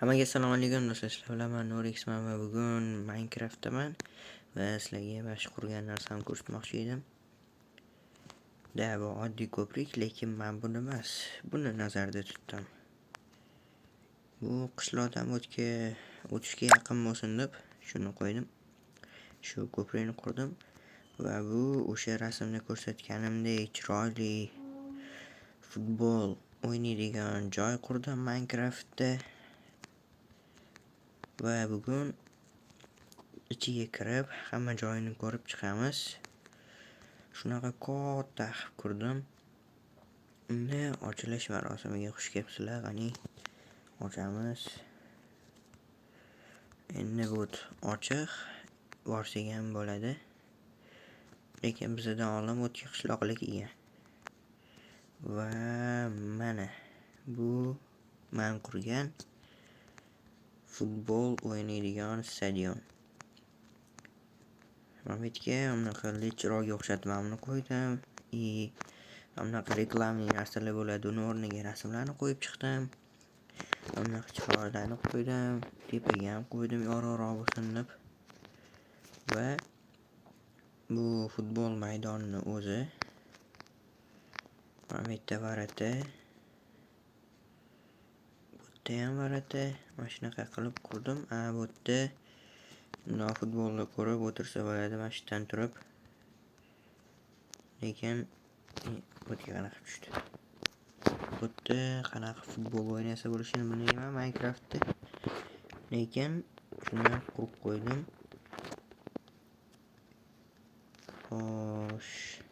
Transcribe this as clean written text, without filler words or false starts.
Hammaga assalomu alaykum do'stlar, sizlar bilan man Nurixman va bugun Minecraftdaman va sizlarga mana shu qurgan narsamni ko'rsatmoqchi edim. Da, bu oddiy ko'prik, lekin man buni emas, buni nazarda tutdim. Bu qishloqdan o'tga o'tishga yaqin bo'lsin deb shuni qo'ydim. Shu ko'prikni qurdim va bu o'sha rasmda ko'rsatganimdek chiroyli futbol o'ynaydigan joy qurdim Minecraftda. Va bugun ichiga kirib, hamma joyini ko'rib chiqamiz. Shunaqa katta qilib qurdim. Unda ochilish marosimiga xush kelibsizlar. Qani, ochamiz. Endi bu ochiq, borsak ham bo'ladi. Lekin bizadan oldin bu qishloqlik kelgan. Va mana bu man qurgan futbol o'ynaydigan stadion. Mana bu yerga bunaqa chiroqga o'xshatib mana buni qo'ydim. И bunaqa рекламный narsalar bo'ladi, uni o'rniga rasmlarni qo'yib chiqdim. Bunaqa chiroqlarni qo'ydim, tepaga ham qo'ydim yorug'roq bo'lsin deb. Va bu futbol maydonini o'zi. Mana bu yerda ворота. Bu yerda ham ворота. Mana shunaqa qilib qurdim. A bu yerda bundoq futbolni ko'rib o'tirsa bo'ladi mana shu yerdan turib. Lekin bu yerga qanaqa tushdi? Bu yerda qanaqa futbol o'ynasa bo'lishini bilmayman Minecraftda. Lekin shuni qurib qo'ydim. Xo'sh.